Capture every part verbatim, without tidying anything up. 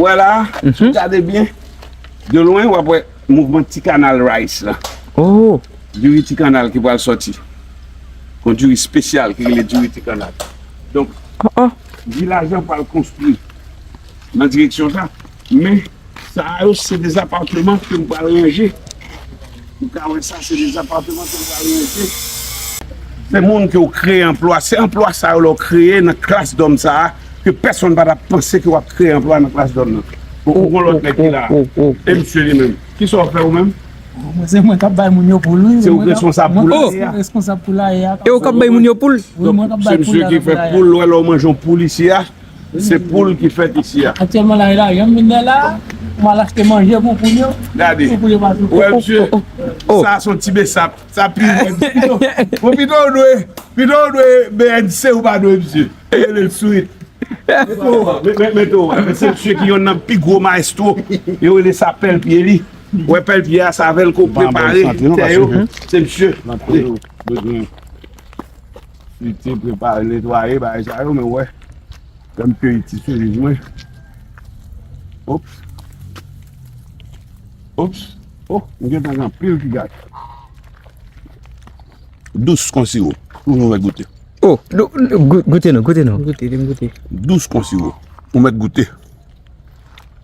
Wè la, si w gade byen, de lwen, w ap wè mouvman ti kanal rice la. Oh! Diri ti kanal ki pral sòti. Yon diri espesyal ki rele diri ti kanal. Donk, vilaj lan pral konstwi nan direksyon sa. Men, sa yo, se de zapateman ke m pral ranje. Ou ka wè sa, se de zapateman ke m pral ranje. Se moun ke w kreye anplwa. Se anplwa sa yo lè w kreye nan klas dòm sa a, ke pèsonn pa t ap panse ke w ap kreye anplwa nan klas dòm nan. Bon, ou gon lòt nèg ki la. E misye li menm. Kisa w fè ou menm? Mwen, se mwen k ap bay moun yo poul, wi. Se ou k responsab pou lari a. Mwen responsab pou lari a. E ou k ap bay moun yo poul? Wi, mwen k ap bay poul la. Se misye ki fè poul, lè w manje yon poul isi a. Se poul ki fèt isi a. Aktyèlman la, e la, jan m vin la, m al achte manje pou poul yo. Gade. Pou poul yo pa soufri. Ou wè, misye? Sa se yon ti besap. Sa pi rèd. Pito, bon, pito w dwe, pito w dwe B N C ou pa dwe, misye. Rele l swit. Mete w, men, men, mete w. Men se misye ki yonn nan pi gwo maestro. Yo rele sa pèl pye li. Ou wè pèl pye a, se avè l ke w prepare tè yo. Se misye. Bezwen fite, prepare, netwaye, bagay sa yo, men w wè. Lè m keyi ti seriz mwen. Ops. Ops. Oh, m gentan gen anpil ki gate. Dous kon siwo. Pou nou mèt goute. Oh, dou-, dou-, gou-, goute non, goute non. Goute, li m goute. Dous kon siwo. Ou mèt goute.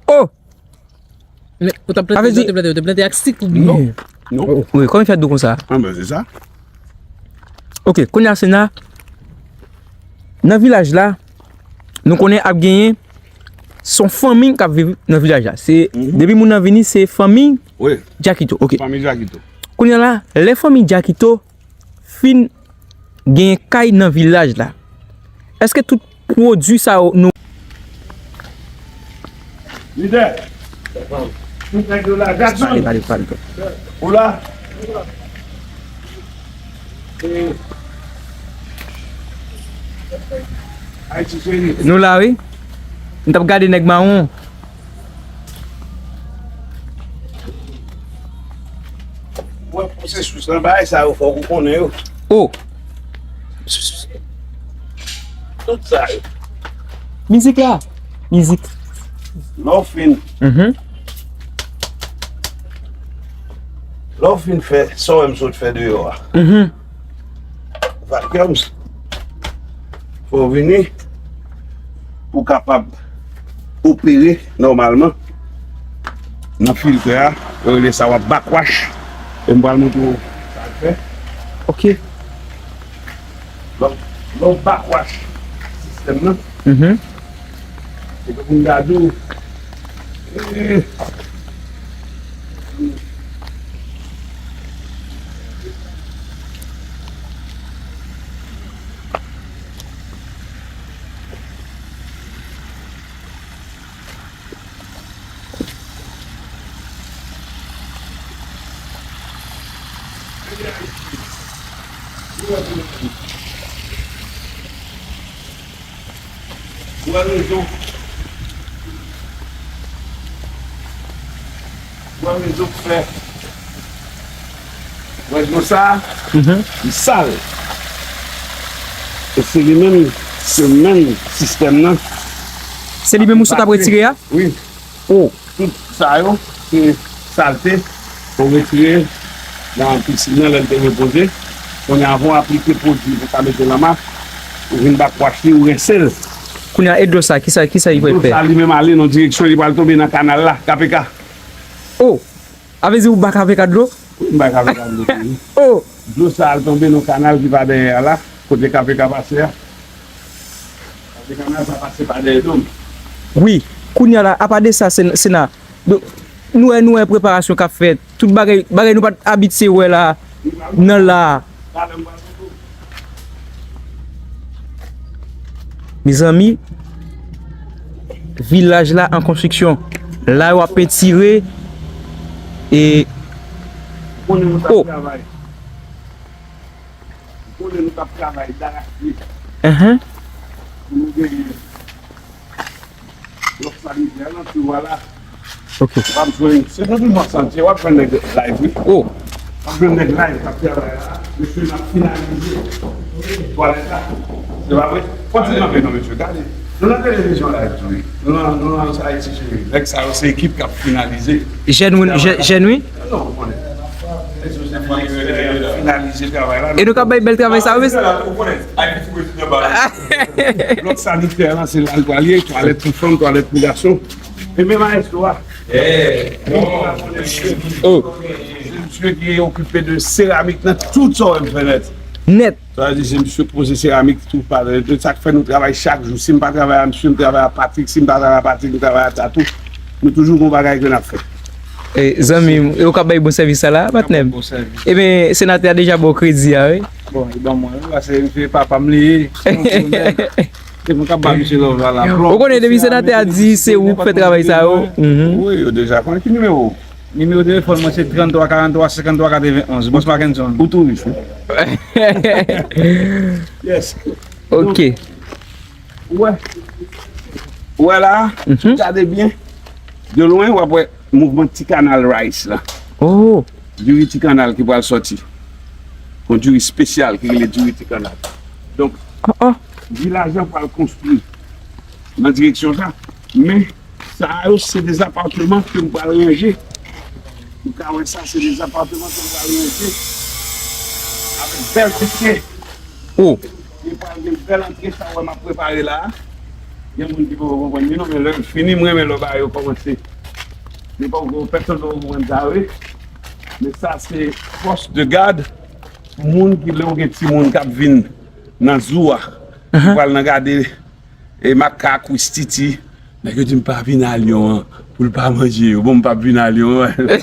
Oh! Men, ou t ap plante, ou te plante, ou te plante ak sik ou byen? Non. Non. Wi, kòman fè dou konsa? Ah, ben, se sa. Ok, kounye a, Sena, nan vilaj la, nou konnen ap genyen, se yon fanmi k ap viv nan vilaj la. Se, depi moun nan vini, se fanmi Jakito. Ok. Fanmi Jakito. Kounye a la, lè fanmi Jakito fin gen kay nan vilaj la. Èske tout pwodui sa yo nou... Lidè. Tout nèg yo la. Jackson. Pale, pale, pale. Ou la? Ayiti cheri. Nou la, wi. M t ap gade nèg mawon. Wè pwosesis lan, bagay sa yo fòk ou konnen yo. Oh! Tout sa yo. Mizik la. Mizik. Lè w fin. Mhm. Lè w fin fè sa w wè m sot fè deyò a. Mhm. Vacuum. Fò w vini pou w kapab opere nòmalman nan filtè a. Yo rele sa w ap backwash. E m pral montre w sa l fè. Ok. Lè w, lè w backwash sistèm nan. Mhm. Se pou m ta di w. Eh. Ou wè rezon. Ou wè rezon k fè. Ou wè dlo sa a? Mhm. Li sal. E se li menm, se menm sistèm nan. Se li menm ou sot ap retire a? Wi. Oh. Tout sa yo, se salte. Fò w retire nan pisin nan lè l te repoze. Kounye a, avan w aplike pwodui pou w ka mete l an mas, ou vin backwash li, ou rense l. Kounye a, e dlo sa, kisa, kisa li pral fè? Dlo sa, li menm ale nan direksyon, li pral tonbe nan kanal la, K P K. Oh! A vle di ou ba K P K dlo? Wi, m ba K P K dlo tou, wi. Oh! Dlo sa al tonbe nan kanal ki pa dèyè a la, kote K P K pase a. Paske kanal sa pase pa dèyè do m. Wi, kounye a la, apa de sa, Sen-, Sena, do-, nou wè, nou wè preparasyon k ap fèt. Tout bagay, bagay nou pa t abitye wè la, nan la. Mezanmi, vilaj la an konstriksyon. La, yo ap pentire. E, oh! Konnen nou t ap travay darache. Enhen. Pou nou genyen lòt sa rivyè lan, ti wa la. Ok. W ap jwenn, se nan tout bò santye, w ap jwenn nèg live, wi. Oh. W ap jwenn nèg live k ap travay la. Mesye, n ap finalize twalèt la. Se pa vre? Fò ti kanpe non, mesye, gade. Nou nan televizyon la tou, wi. Nou nan, nou nan Ayiti Cheri. Nèg sa yo se ekip k ap finalize. Jèn wi, jè- jèn wi. Non, ou konnen. Nèg yo se finalize travay la. E nou ka bay bèl travay sa yo, mesye. Ou konnen. Lòt sanitè la, se la l pral ye, twalèt pou fanm, twalèt pou gason. E menm maestro a. Oh. Se misye ki okipe de seramik nan tout sa w wè m fè nèt. Nèt. Sa vle di se misye poze seramik tou pa de sa k fè nou travay chak jou. Si m pa travay a misye, m travay a Patrick. Si m pa travay a Patrick, m travay a Tatou. Nou toujou gon bagay ke n ap fè. E, zanmi m, e ou ka bay bon sèvis sa la, patnè m. Bon sèvis. Ebyen, senatè a deja ba w kredi a, wi. Bon, li ban mwen, wi, paske misye papa m li ye. Se mwen k ap ba misye love la, la. Ou konnen depi senatè a di se ou k fè travay sa yo. Mhm. Wi, yo deja konnen ki nimewo. Nimewo telefòn mwen se trannntwa karannntwa senkanntwa katrevenn-onz. Bòs Mackenson. Ou touris, wi. Yes. Ok. Ou wè. Ou wè la, mhm, gade byen. De lwen, w ap wè mouvman Ti Kanal Rice la. Oh. Diri Ti Kanal ki pral sòti. Yon diri espesyal ki rele diri Ti Kanal. Donk, oh, oh, vilaj la pral konstwi nan direksyon sa. Men, sa yo se de apatman ke m pral ranje. Ou ka wè sa, se de apatman ke m pral ranje. Avèk bèl vit. Oh. Li pral gen bèl antre sa wè m ap prepare la. Gen moun ki poko konprann li non, men lè l fini, m renmen lè bagay yo kòmanse. Li poko gen pèsonn poko konprann sa, wi. Men sa se pòs de gad pou moun ki lè w gen timoun k ap vin nan zoo a, ki pral nan gade e makak, wistiti. Nèg yo di m pa vin a lyon an pou l pa manje yo. Bon, m p ap vin a lyon an.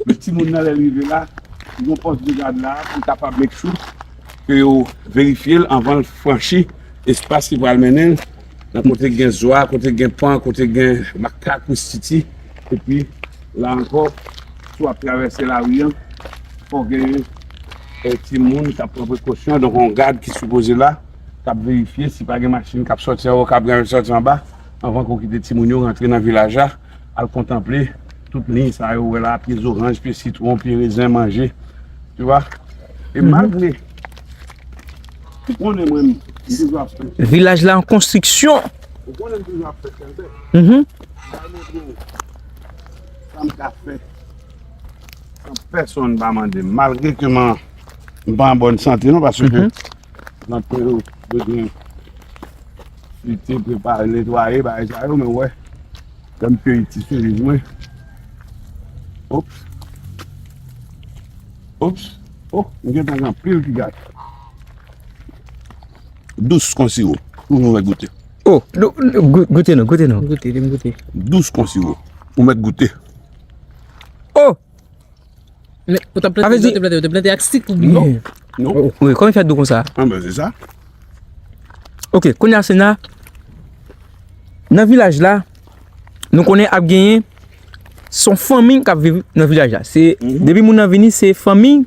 Men timoun nan lè l rive la, li gon pòs de gad la pou l kapab make sure ke yo verifye l anvan l franchi espas ki pral mennen l nan kote k gen zwa, kote k gen pan, kote k gen makak, wistiti. Epi la ankò, si w ap travèse lari an, fò w gen, eh, timoun k ap pran prekosyon, donk yon gad ki sipoze la, k ap verifye si pa gen machin k ap sòti anwo, k ap gen sòti anba, anvan ke w kite timoun yo rantre nan vilaj la, al kontanple tout liy sa yo wè la, pye zoranj, pye sitwon, pye rezen, manje. Tu vois? E malgre, ou konnen mwen, m toujou ap fè. Vilaj la an konstriksyon. Ou konnen m toujou ap fè sèlbè. Mhm. M al montre w sa m ka fè san pèsonn pa mande m. Malgre ke m an, m pa an bòn sante non, paske mhm. Nan peryòd bezwen fite, prepare, netwaye, bagay sa yo, men wè. Lè m fini ti seriz mwen. Ops. Ops. Oh, m gentan gen anpil ki gate. Dous kon siwo. Ou mèt goute. Oh, nou, nou, gou- goute non, goute non. Goute, li m goute. Dous kon siwo. Ou mèt goute. Oh! Men, ou t ap plante, ou te plante, ou te plante ak sik ou byen? Non. Non. Wi, kòman fè dou konsa? Ah, ben, se sa. Ok, kounye a, Sena, nan vilaj la, nou konnen ap genyen, se yon fanmi k ap viv nan vilaj la. Se, mhm, depi moun nan vini, se fanmi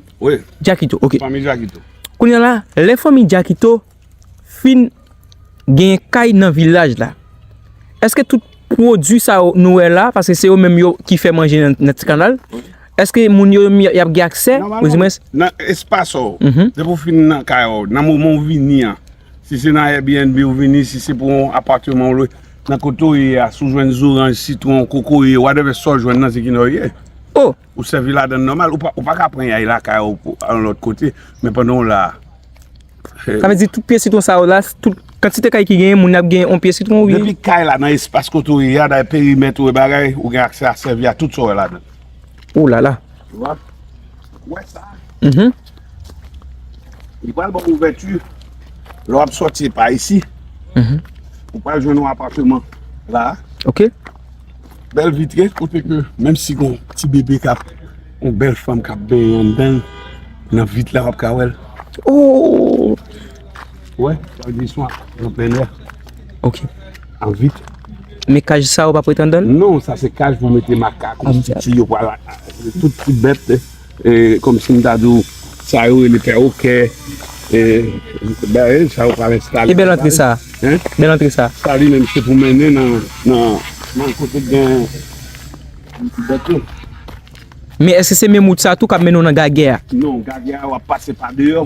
Jakito. Ok. Fanmi Jakito. Kounye a la, lè fanmi Jakito fin gen kay nan vilaj la, èske tout pwodui sa yo nou wè la, paske se yo menm yo ki fè manje nan, nan Ti Kanal, èske moun yo menm y ap gen aksè, ou di mwen? Nan espas ou, mhm, depi w fin nan kay ou, nan moman w vini an, si se nan Airbnb ou vini, si se pou yon apatman ou lwe, nan kote w ye a, si w jwenn zoranj, sitwon, kokoye, whatever sa w jwenn nan, se ki nan w ye. Oh! Ou sèvi ladan nòmal, ou pa, ou pa ka pran y al lakay ou pou, yon lòt kote, men pandan w la, Sa vle di tout pye sitwon sa yo la, tout kantite kay ki genyen, moun ap gen yon pye sitwon, wi. Depi kay la nan espas kote w ye a, dayè perimèt ou e bagay, ou gen aksè a sèvi a tout sa w wè ladan. Oh la la. Tu vois? Ou wè sa? Mhm. Li pral ba w ouvèti. Lè w ap sòti pa isi, mhm, ou pral jwenn yon apatman la. Ok. Bèl vitre, kote ke, menm si gon ti bebe k ap, yon bèl fanm k ap benyen anndan l, nan vit la, w ap ka wè l. Oh! Wè, sa vle di sou an plen è. Ok. An vit. Men kaj sa yo p ap ret anndan l? Non, sa se kaj pou mete makak, ah, wistiti, yo pral, tout ti bèt, eh. E, kòmsi m ta di w, sa yo rele pèwokè, e, bagay sa yo pral enstale. E bèl antre sa. Hein? Bèl antre sa. Sa li menm se pou mennen nan, nan, nan kote gen bèt yo. Men èske se menm wout sa tou k ap mennen w nan gagè a? Non, gagè a w ap pase pa deyò.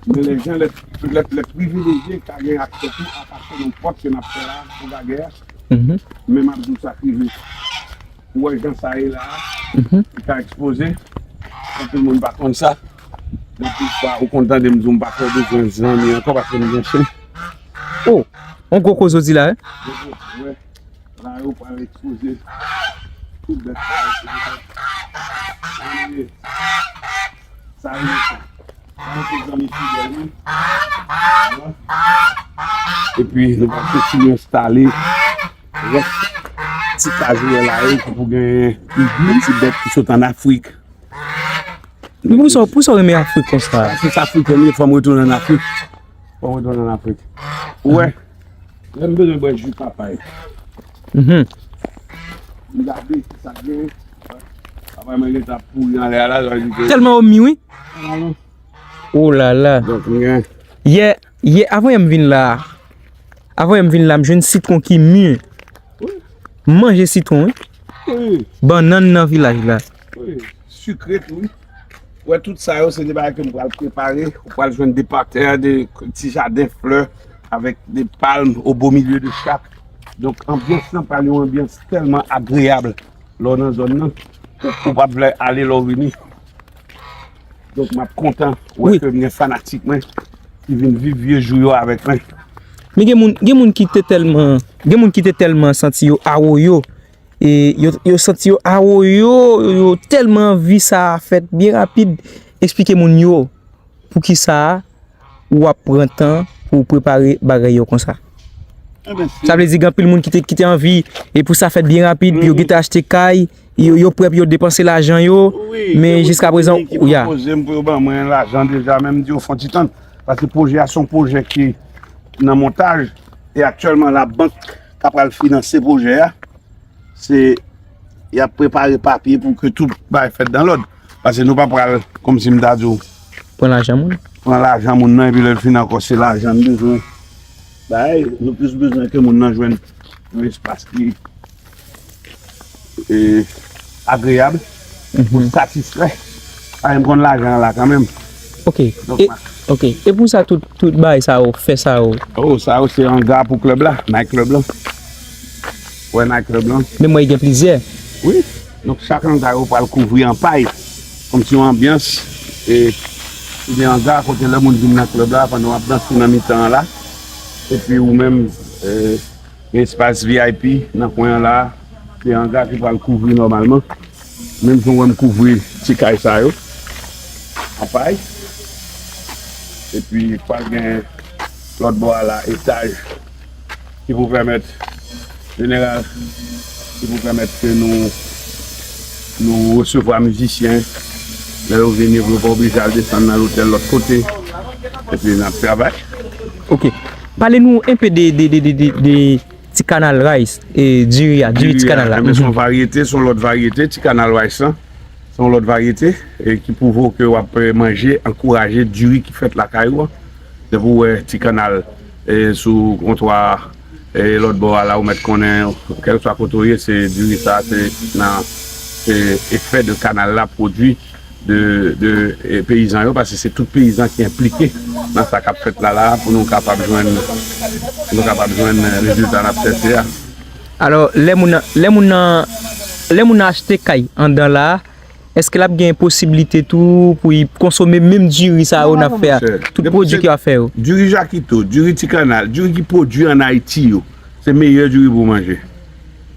Men lè jan lè, lè, lè privilejye ka gen aksè tou a pase nan pòt ke n ap fè la, pou bagay a. Mhm. Men m ap di w sa k rive. Ou wè jan sa ye la a, mhm, li ka ekspoze. Anpil moun pa konn sa. Anpil fwa, ou konn tande m di w m pa fè bezwen zanmi ankò paske m gen chen. Oh, yon gwo koze w di la, wi. Gwo koze, wi. La yo pral ekspoze tout bèt sa yo. Sa yo, sa yo se zanmi fidèl, wi. Epi, nou pral kontinye enstale rès ti kaz ou wè la yo ki pou gen ti bèt ki sot ann Afrik. Pou sa, pou sa w renmen Afrik konsa? Paske se Afriken m ye, fò m retounen ann Afrik. Fò m retounen ann Afrik. Ou wè, lè m bezwen bwè ji papay. Mhm. M gade ki sa k gen. Papay mwen gentan pouri anlè a la, sa vle di ke tèlman yo mi, wi. Oh la la. Donk, m gen. Yè, yè, avan yè m vin la, avan yè m vin la, m jwenn sitwon ki mi. Wi. M manje sitwon, wi. Wi. Bannann nan vilaj la. Wi. Sikre tou, wi. Wè, tout sa yo, se de bagay ke m pral prepare. Ou pral jwenn de patè, de ti jaden flè, avèk de palm au beau milieu de chaque. Donk, anbyans lan pral yon anbyans tèlman agreyab lè w nan zòn nan. Ou, ou p ap vle ale lè w vini. Donk, m ap kontan wè, wi, ke m gen fanatik mwen ki vin viv vye jou yo avèk mwen. Men gen moun, gen moun ki te tèlman, gen moun ki te tèlman santi yo awoyo, e yo, yo santi yo awoyo, yo tèlman anvi sa a fèt byen rapid. Eksplike moun yo poukisa w ap pran tan pou w prepare bagay yo konsa. Enben, sa vle di gen anpil moun ki te, ki te anvi e pou sa fèt byen rapid, yo, mhm, gentan achte kay, yo, yo prè pou yo depanse lajan yo, wi, men gen moun jiska prezan, ki, ki pwopoze m pou yo ban mwen lajan deja, men m di yo fè yon ti tann. Paske pwojè a se yon pwojè ki nan montaj, e aktyèlman labank ka pral finanse pwojè a. Se, y ap prepare papye pou ke tout bagay fèt dan lòd. Paske nou pa pral, kòmsi m ta di w, pran lajan moun. Pran lajan moun nan, epi lè l fin ankò, se lajan n bezwen. Bagay, nou plis bezwen ke moun nan jwenn yon espas ki, e, agreyab, mhm, pou satisfè. Paske m konn lajan an la kanmenm. Ok. Donk, e, ma- ok. E pou sa, tout, tout bagay sa yo, fè sa yo? Oh, sa yo se anga pou klèb la, night club la. Wè night club lan. Men mwen gen plizyè. Wi. Donk, chak anga yo pral kouvri an pay. Kòmsi yon anbyans. E, ou gen anga kote lè moun vin nan klèb la, pandan w ap danse nan mitan an la. Epi ou menm, e, gen espas V I P nan kwen an la. Se anga ki pral kouvri nòmalman. Menm jan w wè m kouvri ti kay sa yo. An pay. Epi, pral gen lòt bò a la, etaj. Ki pou pèmèt, jeneral, ki pou pèmèt ke nou, nou resevwa mizisyen, lè yo vini, pou yo pa oblije al desann nan lotèl lòt kote, epi n ap travay. Ok. Pale nou enpe de, de, de, de, de, de Ti Kanal Rice, e, diri a, diri Ti Kanal la. Diri a, enben, se yon varyete, se yon lòt varyete, Ti Kanal Rice lan. Se yon lòt varyete, e, ki pwouve w ke w ap, e, manje, ankouraje diri ki fèt lakay ou an. Depi w wè Ti Kanal, e, sou kontwa, e, lòt bò a la, ou mèt konnen, kèlkeswa kote w ye, se diri sa, se nan, se efè de kanal la pwodui de, de, e, peyizan yo, paske se tout peyizan ki enplike nan sa k ap fèt la, la, pou nou kapab jwenn, pou nou kapab jwenn rezilta n ap chèche a. Alò, lè moun nan, lè moun nan, lè moun nan achte kay anndan la, èske l ap gen posiblite tou pou l konsome menm diri sa yo n ap fè a? Non, monchè. Tout pwodui ke w ap fè yo. Diri Jakito, diri Ti Kanal, diri ki pwodui ann Ayiti yo, se meyè diri pou w manje.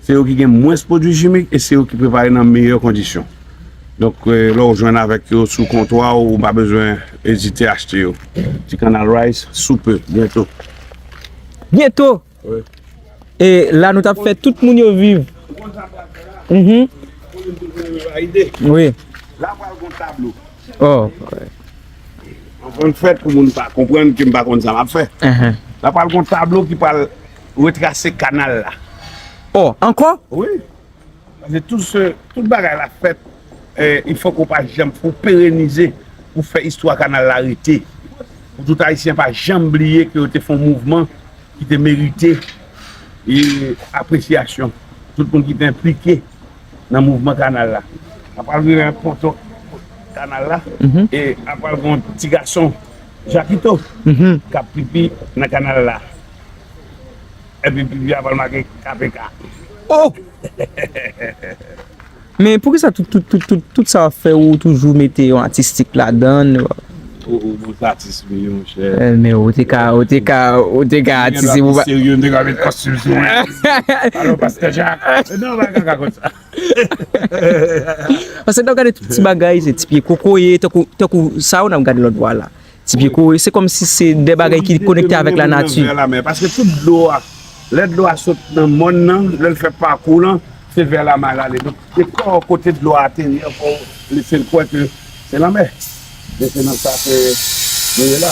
Se yo ki gen mwens pwodui chimik e se yo ki prepare nan meyè kondisyon. Donk, e, lè w jwenn avèk yo sou kontwa w, ou pa bezwen ezite achte yo. Ti Kanal Rice, sou pe, byento. Byento! Wi. E la nou t ap fè tout moun yo viv. Mhm. Wi. La pral gon tablo. Oh. Anvan n fèt pou moun pa konprann ke m pa konn sa m ap fè. Mhm. La pral gon tablo ki pral retrase kanal la. Oh, ankò? Wi. Paske tout se, tout bagay la fèt, e, il fòk ou pa janm, pou perenize, pou fè istwa kanal la rete. Pou tout Ayisyen pa janm bliye ke yo te fè yon mouvman ki te merite, e, apresyasyon. Tout moun ki te enplike nan mouvman kanal la. Apral vire yon ponton kanal la, mhm, e apral gen yon ti gason Jakito k ap pipi nan kanal la. Epi pipi a pral make K P K. Oh! Men poukisa tout, tout, tout, tout, tout sa w ap fè, ou toujou mete yon atistik ladan l? Ou, ou, ou se atis, wi, monchè. Eh, men ou te ka, ou te ka, ou te ka atis pou pa serye, m te ka met kostim sou mwen. Alo, pastè Jack. Non, pa kaka konsa. Paske lè w gade tout ti bagay, se ti pye kokoye, tankou, tankou sa yo n ap gade lòt bò a la. Ti pye kokoye, se kòmsi se de bagay ki konekte avèk lanati. Vè lanmè, paske tout dlo a, lè dlo a sot nan mòn nan, lè l fè pakou l lan, se vè lanmè l ale. Donk, dekò kote dlo a ateri an, fò w lese l kwè ke se lanmè. Men se nan sa ke nou ye la.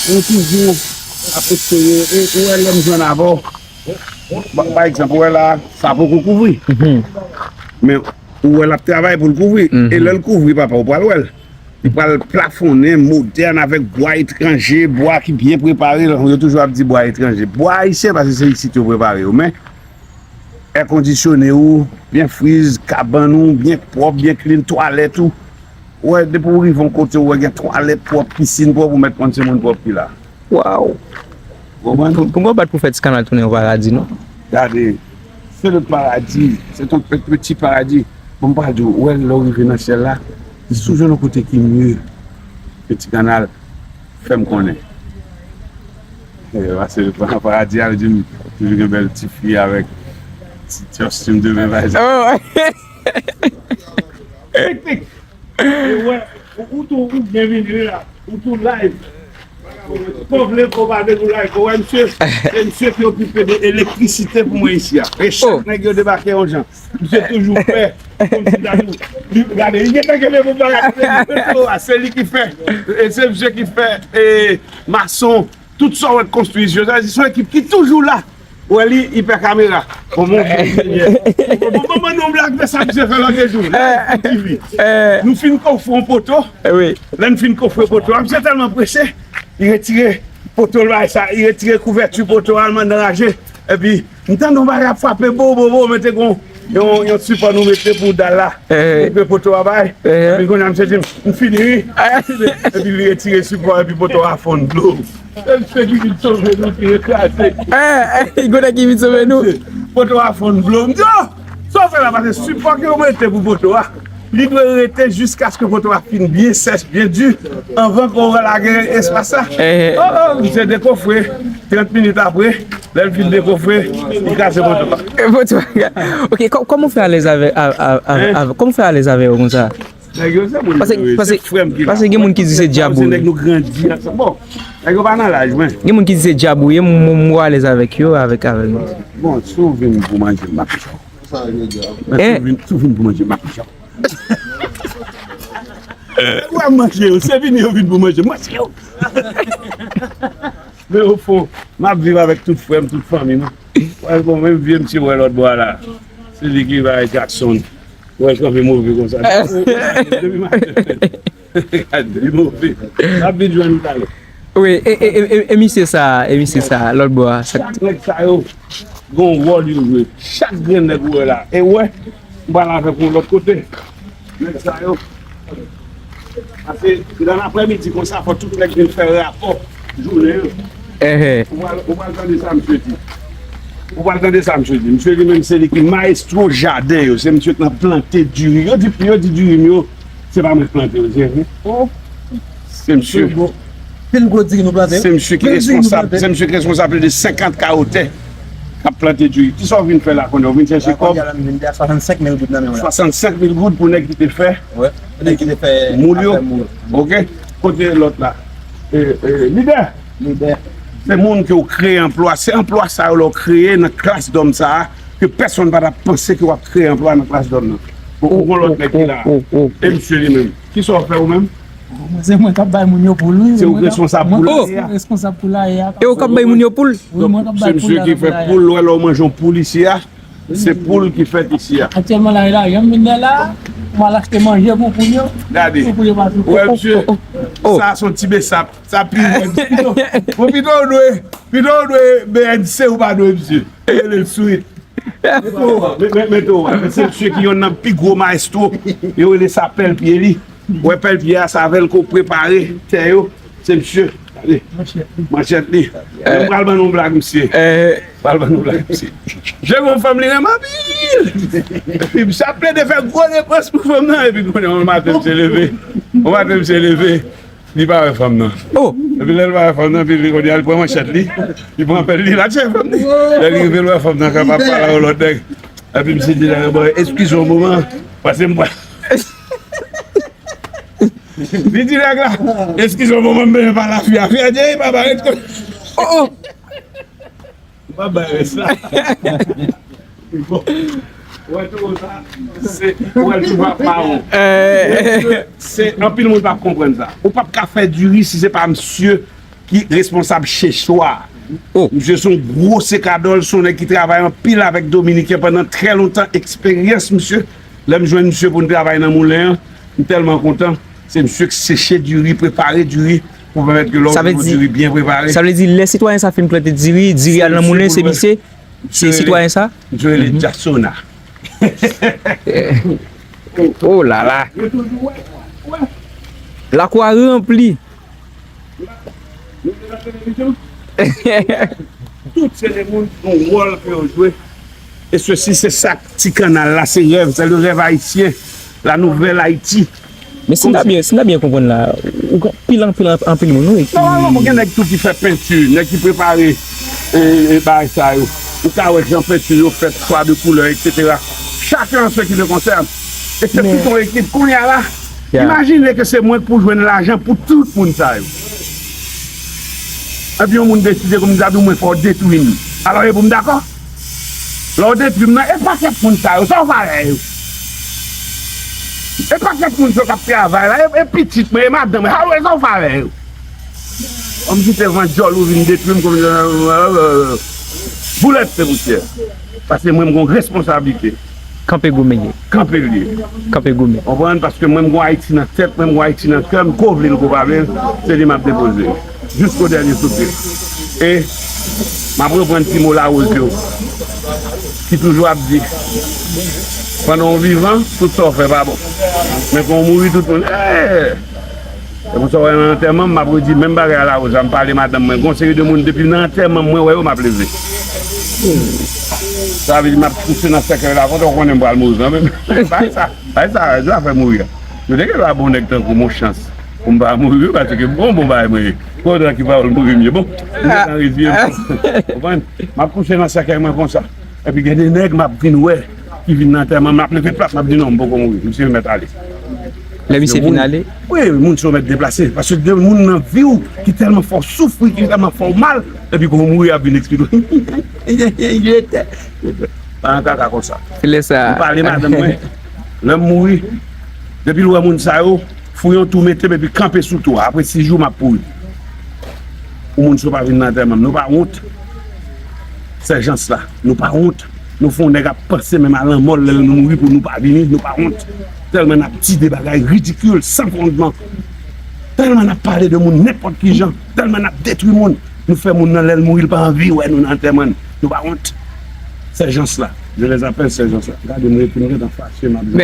Nou toujou ap eseye, e ou wè lè m jwenn avè w, pa, pa egzanp, ou wè la, sa poko kouvri. Men ou wè l ap travay pou l kouvri. E lè l kouvri, papa, ou pral wè l. Li pral plafonnen, modèn, avèk bwa etranje, bwa ki byen prepare. Yo toujou ap di bwa etranje. Bwa ayisyen, paske se isit yo prepare yo. Men, èkondisyone ou, byen friz, kabann ou, byen pwòp, byen klin, twalèt ou. Ou wè, depi w rive yon kote, ou wè gen twalèt pwòp, pisin pwòp, ou mèt konn se moun pwòp ki la. Waw! Ou konprann? Pou, pou mwen bat pou fè ti kanal tounen yon paradi, non? Gade, se le paradi, se ton pe-, peti paradi. Bon, m pral di w, ou wè, lè w rive nan syèl la, si w jwenn yon kote ki mye ke ti kanal, fè m konnen. Eh, pase le pa-, paradi a, yo di m, toujou gen bèl ti fi avèk ti kostim de bèl bagay. Oh! Teknik! E wè, ou, ou tou, ou byenvini la. Ou tou live. Fò vle, fò pa vle, nou live. Ou wè, misye, se misye ki okipe de elektrisite pou mwen isi a. E chak nèg yo debake yon jan. Misye toujou fè, kòmsi ta tou, li, gade, li gentan kenbe pou bagay, se li ki fè, e se misye ki fè, e, mason, tout sa w wè k konstwi isi yo, sa se yon ekip ki toujou la. Ou wè li, li pè kamera. Bon, bon, bon, enjenyè. Bon, bon, bon, non, blag, men sa misye fè lòt jou. Lè nou fin kofre yon poto, lè n fin kofre poto a, misye tèlman prese, li retire poto l bay sa, li retire kouvèti poto a, l mandan raje. Epi, m tande yon bagay ap frape, bo, bo, bo, mete gon, yon, yon sipò nou mete pou dal la. Koupe poto a bay. Epi kounye a misye di m, "M fini wi." Epi li retire sipò, epi poto a fonn dlo. Se misye ki vin sove nou, ki rekraze. Eh, eh, Godè ki vin sove nou. Poto a fonn dlo. M di, "Oh! Sa w fè la?" Pase sipò ke yo mete pou poto a, li dwe rete jiskaske poto a fin byen sèch, byen di, anvan ke w lage espas la. Oh, oh, misye dekofre. Trant minit apre, lè l fin dekofre, li kraze poto a. Poto a. Ok, kò-, kòman w fè alèz avè, a, a, a, avè, kòman w fè alèz avè yo konsa? Nèg yo se moun yo ye, se frè m ki la. Paske gen moun ki di se dyab ou ye. Se nèg nou grandi ansanm. Bon, nèg yo pa nan laj mwen. Gen moun ki di se dyab ou ye, m, m, m alèz avèk yo, avèk, avèk nou. Bon, si w vin pou manje, m ap pija w. Si w vin, si w vin pou manje, m ap pija w. Ou ap manje yo, se vini yo vin pou manje, manje yo. Men ofon, m ap viv avèk tout frè m, tout fanmi m. Wè, bon, menm vye misye wè lòt bò a la. Se li ki bay Jackson. Wè, kanpe move konsa. Depi maten. Gad, li move. M ap vin jwenn ou talè. Wi, e, e, e, e, e misye sa, e misye sa, lòt bò a, sa. Chak nèg sa yo, gen yon wòl yo jwe. Chak grenn nèg ou wè la. E wè, m pral avèk ou lòt kote. Nèg sa yo. Paske nan aprèmidi konsa, fò tout nèg vin fè rapò jounen an. Ou pral, ou pral tande sa misye di. Ou pral tande sa misye di. Misye li menm se li ki mayestwo jaden yo. Se misye k nan plante diri. Yo di, yo di diri m yo, se pa mwen k plante yo, se vre. Se misye. Pil gwo diri nou plante. Se misye ki responsab, se misye ki responsab plis de senkant kawo tè k ap plante diri. Kisa w vin fè la kounye a? W vin chèche kòb? Swasannsenk mil goud nan men w la. Swasannsenk mil goud pou nèg ki te fè, nèg ki te fè moul yo. Ok. Kote lòt la? E, e, lidè. Lidè. Se moun ke w kreye anplwa. Se anplwa sa yo lè w kreye nan klas dòm sa a, ke pèsonn pa t ap panse ke w ap kreye anplwa nan klas dòm nan. Bon, ou gon lòt nèg ki la. E misye li menm. Kisa w fè ou menm? Se mwen k ap bay moun yo poul, wi. Se ou k responsab poul la ye a. Responsab poul la ye a. E ou k ap bay moun yo poul? Wi, mwen k ap bay poul la. Se misye ki fè poul, lè w manje yon poul isi a, se poul ki fèt isi a. Aktyèlman la, la, jan m vin la, m al achte manje pou poul yo. Gade. Pou poul yo pa soufri. Wè, misye, sa se yon ti besap. Sa pi rèd. Bon, pito w dwe, pito w dwe B N C, ou pa dwe misye. Rele l swit. Mete w, men, men, mete w. Se misye ki yonn nan pi gwo mayestwo. Yo rele sa pèl pye li. Wè pèl pye a, se avè l ke w prepare tè yo. Se misye, gade, manchèt li. Men m pral ban nou blag, misye. M pral ban nou blag, misye. Jere yon fanm li renmen anpil. Epi misye ap plede fè gwo depans pou fanm nan. Epi kounye a, yon maten, misye leve. Yon maten, misye leve. Li pa wè fanm nan. Epi lè l pa wè fanm nan, epi li kounye a, li pran manchèt li. Li pran pèl li, l al chèche fanm li. Lè li rive, l wè fanm nan k ap pale ak yon lòt nèg. Epi misye di nèg la, bon, eskize yon moman. Paske m pral Li di nèg la, eskize yon moman, m bezwen pale a fi a. Fi a di, ey, papa, ret kote. Oh, oh. M pa bay rès la. Bon. Ou wè tou sa, se, ou wè l toujou ap mawon. Se, anpil moun p ap konprann sa. Ou p ap ka fè diri si se pa misye ki responsab chechwa. Oh. Misye se yon gwo sekadòl, se yon nèg ki travay anpil avèk Dominiken pandan trè lontan. Eksperyans misye, lè m jwenn misye pou n travay nan moulen an, m tèlman kontan. Se misye k seche diri, prepare diri pou pèmèt ke lè w jwenn yon diri byen prepare. Sa vle di, lè sitwayen sa fin plante diri, diri al nan moulen, se misye, se sitwayen sa? Misye rele Jasona. Oh la la. Lakou a ranpli. Nou te nan televizyon. Tout se de moun ki gon wòl ke yo jwe. E sesi, se sa k ti kannal la, se rèv, c'est le rêve haïtien, la nouvelle Haïti. Men si n ta byen, si n ta byen konprann la, ou gen anpil, anpil, anpil moun, wi, ki... Non, non, non, gen nèg tou ki fè penti, nèg ki prepare, e, e, bagay sa yo. Ou ka wè jan penti yo fèt, chwa de koulè, etsetera. Chacun en ce qui le concerne. E se tout yon ekip. Kounye a la, imajine ke se mwen k pou jwenn lajan pou tout moun sa yo. Epi yon moun deside, kòm m ta di w, mwen fò w detwi m. Alò, e pou m dakò? Lè w detwi m nan, e pakèt moun sa yo, sa w fè avè yo? E pakèt moun sa yo k ap travay la, e, e pitit mwen, e madanm mwen, alò, e sa w fè avè yo? Kòm si te van djòl ou vin detwi m, kòm, boulèt se pousyè. Paske mwen, m gon responsablite. Kanpe goumen ye. Kanpe l ye. Kanpe goumen. Konprann? Paske mwen, m gon Ayiti nan tèt mwen, m gon Ayiti nan kè m, ko vle l, ko pa vle l, se li m ap depoze. Jisko dènye soupir. E m ap reprann ti mo Larose yo, ki toujou ap di, pandan w vivan, tout sa w fè pa bon. Men kan w mouri, tout moun, eh! Se pou sa w wè nan antèman m, m ap redi menm bagay a Larose la, m pale madanm mwen. Gon seri de moun, depi nan antèman m, mwen wè yo, m ap leve. Sa vle di, m ap kouche nan sèkèy la, kontan w konnen m pral mouri kanmenm. Bagay sa, bagay sa, zafè mouri a. Yo te gen dwa bon nèg tankou m yon chans pou m pa mouri, wi, paske bon, bon bagay mwen ye. Kontan ki pawòl mouri m ye. Bon, m gentan reziye m. Konprann? M ap kouche nan sèkèy mwen konsa. Epi gen de nèg m ap vin wè ki vin nan antèman m, m ap leve plat, m ap di non, m poko mouri, misye mèt ale. Lè misye fin ale? Wi, moun se yo mèt deplase. Paske gen moun nan vi w ki tèlman fè w soufri, ki tèlman fè w mal, epi kou w mouri, y ap vin eksplike w. Pa nan kaka konsa. Se lè sa. M pale madanm mwen, lè m mouri, depi l wè moun sa yo, fouye yon twou mete m epi kanpe sou twou a. Apre sis jou, m ap pouri. Pou moun sa yo pa vin nan antèman m. Nou pa wont. Sèjans la, nou pa wont. Nou fè yon nèg ap panse menm a lanmò l lè nou mouri pou nou pa vini, nou pa wont. Tèlman n ap di de bagay ridikil, san fondman. Tèlman n ap pale de moun nenpòt ki jan, tèlman n ap detwi moun. Nou fè moun nan lè l mouri, l pa anvi wè nou nan antèman l. Nou pa wont. Sèjans la, je les appelle sèjans la. Gade m rete, m gentan fache, m ap di,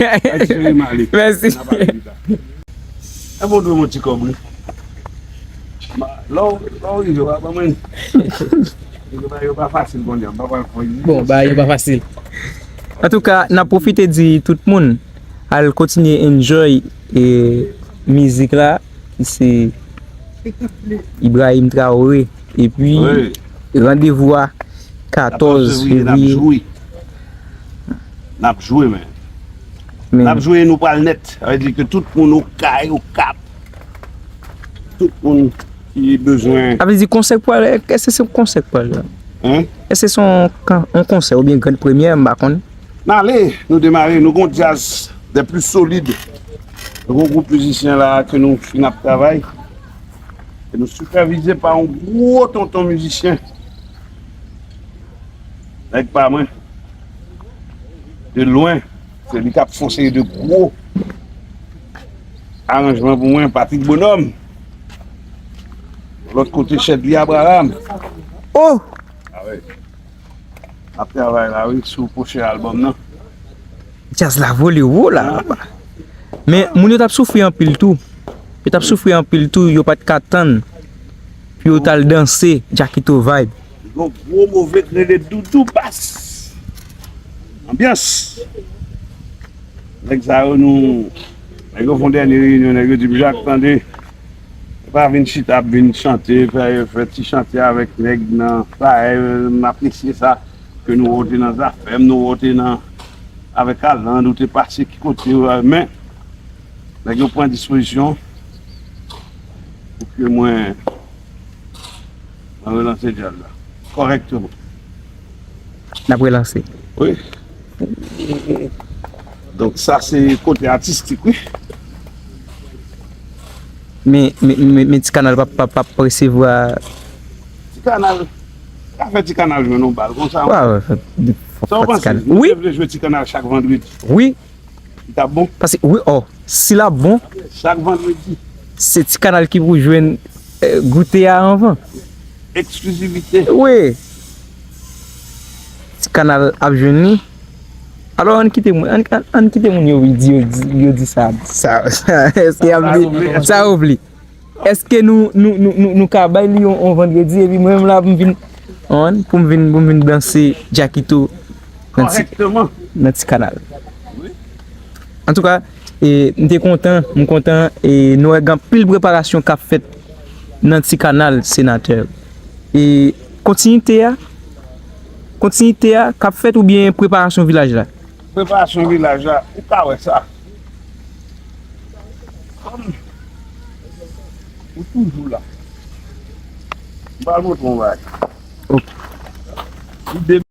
ay, sere m ale. Mèsi. N ap pale pita. E bon, dwe yon ti kòb, wi. Lè w, lè w rive, w a ban mwen. Yo pa, yo pa fasil kounye a, m pa pral fè yon... Bon, bagay yo pa fasil. Antouka, n ap pwofite di tout moun, al kontinye enjoy, e, mizik la, ki se Ibrahim Traoré. Epi, randevou a katòz fevriye. N ap jwe, men. N ap jwe, nou pral nèt. Sa vle di ke tout moun Okay, Okap, tout moun ki bezwen... Sa vle di konsè k pral, èske se konsè k pral la? Hein? Èske se yon kan-, yon konsè oubyen grand premyè, m pa konn. N ale, nou demare, nou gon djaz des plus solides. Nou gon gwoup mizisyen la ke nou fin ap travay. E nou sipèvize pa yon gwo tonton mizisyen. Nèg pa mwen. De lwen, se li k ap fè yon seri de gwo aranjman pou mwen, Patrick Bonhomme. Lòt kote, Chèdli Abraham. Oh! Ah ouais. Ap travay la, wi, sou pwochen albòm nan. Djaz la vole wo la. Men, moun yo t ap soufri anpil tou. Yo t ap soufri anpil tou, yo pa t ka tann pou yo t al danse Jackito Vibe. Yon gwo move k rele Doudou Bas. Anbyans. Nèg sa yo, nou, nèg yo fè yon dènye reyinyon, nèg yo di m, "Jak, tande, pa vin chita ap vin chante, fè, fè ti chante avèk nèg nan." Sa, eh, m apresye sa, ke nou wè w te nan Zafèm, nou wè w te nan, avèk Aland, ou te pase ki kote, men nèg yo pran dispozisyon pou ke mwen, mwen relanse djaz la kòrèkteman. N ap relanse. Wi. Donk, sa se kote atistik, wi. Men, men, men, men Ti Kanal p ap, p ap, p ap resevwa. Ti Kanal, afè Ti Kanal jwenn yon bal konsa. Wè, wè, fò, fò, sa w fò Ti panse? Kanal. Wi. Ou te vle jwe Ti Kanal chak vandredi? Wi. Li t ap bon? Paske, wi, ò, si l ap bon, chak vandredi, se Ti Kanal ki pou jwenn, eh, goute a anvan. Eksklizivite. Wi. Ti Kanal ap jwenn li. Alò, ann kite moun, ann, ann, ann kite moun yo di, yo di, yo di sa, sa, sa, èske y ap vle, sa yo vle. Èske nou, nou, nou, nou, nou ka bay li yon, yon vandredi, epi mwen menm la, pou m vin, pou m vin, pou m vin danse Jackito nan Ti, kòrèkteman, nan Ti Kanal? Wi. Antouka, e, m te kontan, m kontan, e nou wè gen anpil preparasyon k ap fèt nan Ti Kanal, senatè. E kontinite a, kontinite a k ap fèt oubyen preparasyon vilaj la? Preparasyon vilaj la, ou ka wè sa. Kòm ou toujou la. M pral montre w yon bagay. Ok. Ou de-